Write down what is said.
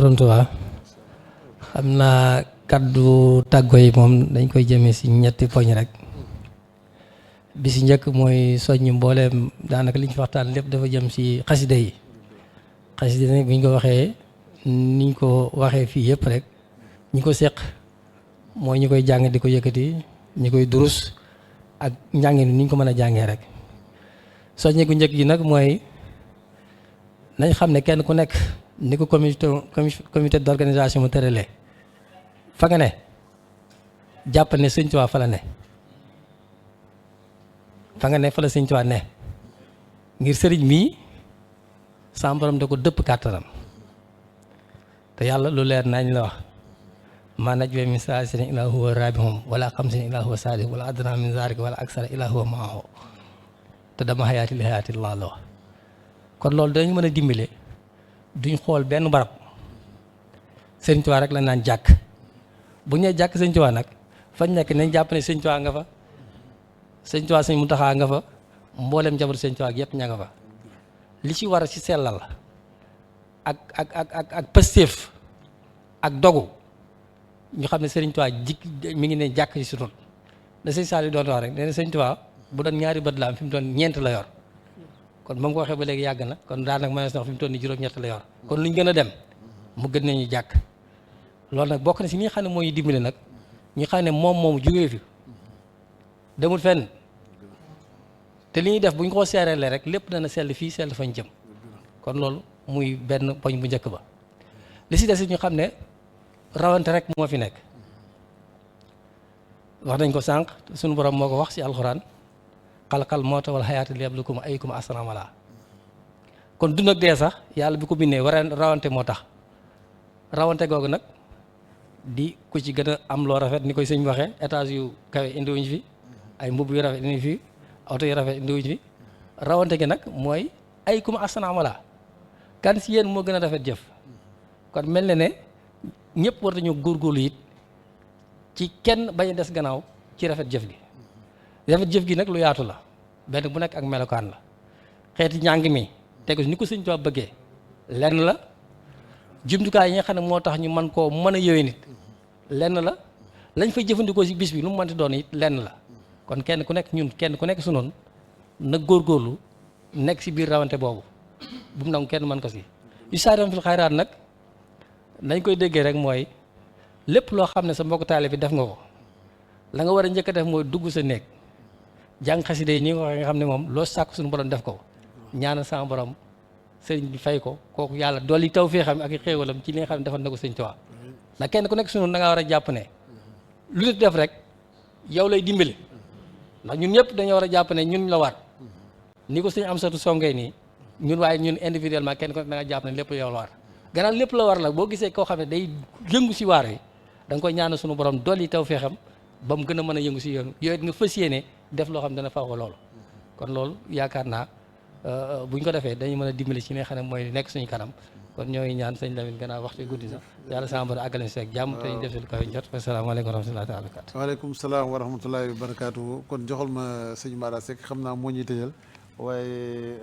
borom Tuubaa xam naa kaddu tàggoo yi moom dañ koy jëmee si ñetti poñ rek bi si njëkk mooy soññ mbooleem daanaka liñ fi waxtaan lépp dafa jëm si xasida yi xasida nag biñ ko waxee niñ ko waxee fii yëpp rek ñi ko seq mooy ñi koy jàng di ko yëkkati ñi koy durus ak njàngin ni ñu ko mën a jàngee rek soññe gu njëkk yi nag mooy nañ xam ne kenn ku nekk ni ko comité d'organisation mu tëralee fa nga ne jàpp ne Sëñ Tuubaa fa la ne fa nga ne fa la Sëñ Tuubaa ne ngir sëriñ mii sam borom da ko dëpp kàttanam te yàlla lu leer nañ la wax maa najwa min saalisatin illaa huwa raabihum wala xamsatin illaa huwa saadisuhum wala adnaa min zaalika wala aksara illaa huwa ma'ahum te dama xayaati li xayaati laa la wax kon loolu dañu mën a dimbale duñ xool benn barab Sëñ Tuubaa rek la naan jàkk bu ñu nee jàkk Sëñ Tuubaa nag fañ nekk nañ jàpp ne Sëñ Tuubaa nga fa Sëñ Tuubaa Sëñ Muntaxaa nga fa mboolem njabootu Sëñ Tuubaa yëpp ña nga fa li ci war a ci sellal ak pëstéef ak dogu ñu xam ne Sëriñ Tuubaa mi ngi ne jàkk ci sunut da Sëñ Saaliw doon wax rek nee na Sëñ Tuubaa bu doon ñaari bët la am fi mu doon ñeent la yor kon ba mu ko waxee ba léegi yàgg na kon daanaka mënees na wax fi mu toll nii juróom-ñett la yor kon luñ gën a dem mu gën nañu jàkk loolu nag bokk na si ñi nga xam ne moo ñu dimbali nag ñu xam ne moom jógee fi demul fenn te li ñuy def bu ñu ko seereele rek lépp dana sell fii sell fañ jëm kon loolu muy benn poñ bu njëkk ba li si des ñu xam ne rawante rek moo fi nekk wax nañ ko sànq suñu borom moo ko wax si alxuraan xalaqal mawta wal hayaata liyabluwakum ayyukum ahsanu amala kon dund ak dee sax yàlla bi ko bindee rawante moo tax rawante googu nag di ku ci gën a am loo rafet ni koy sëñ waxee étage yu kawe indiwuñ fi ay mbubb yu rafet indiwuñ fi oto yu rafet indiwuñ fi rawante gi nag mooy ayyukum ahsanu amala kan si yéen moo gën a rafet jëf kon mel na ne ñëpp war nañu góorgóorlu it ci kenn bañ a des gannaaw ci rafet jëf gi nag lu yaatu la benn bu nekk ak melokaan la xeeti njàng mi tegu ni ko Sëñ Tuubaa bëggee lenn la jumtukaay yi nga xam ne moo tax ñu mën koo mën a yëwee nit lenn la lañ fay jëfandikoo si bis bi lu mu mënti doon it lenn la kon kenn ku nekk su noonu na góorgóorlu nekk si biir rawante boobu bu mu nangu kenn mën ko si yu saariam fil xayraat nag nañ koy déggee rek mooy lépp loo xam ne sa mbokk taalibe bi def nga ko la nga war a njëkk a def mooy dugg sa néeg jàng xasida yi ñi nga waxee nga xam ne moom loo sàkk suñu borom def ko ñaanal sama borom sëriñ bi fay ko kooku yàlla dolli taw fee xam ak i xéewalam ci li nga xam ne defal na ko Sëñ Tuubaa ndax kenn ku nekk suñu da ngaa war a jàpp ne lu nit def rek yow lay dimbali ndax ñun ñëpp dañoo war a jàpp ne ñun la war ni ko sëñ Amsatu songee nii ñun waaye ñun individuellement kenn ku nekk da nga jàpp ne lépp yow la war gannaaw lépp la war nag boo gisee koo xam ne day yëngu si waar wi da nga koy ñaanal suñu borom dolli taw fee xam ba mu gën a mën a yëngu si yoon yooyu nga fas yéene def loo xam ne dana faaw loolu kon loolu yaakaar naa buñ ko defee dañu mën a dimbali ci li nga xam ne mooy nekk suñu kanam kon ñooy ñaan sëñ Lamine gannaaw waxtu guddi sax yàlla sama borom àggale si ak jàmm te ñu def si lu kaw jot asalaamaaleykum wa rahmatullahi taala barakatu waaleykum salaam wa rahmatullahi wa barakatuhu kon joxal ma sëñ Mara Seck xam naa moo ñuy tëjal waaye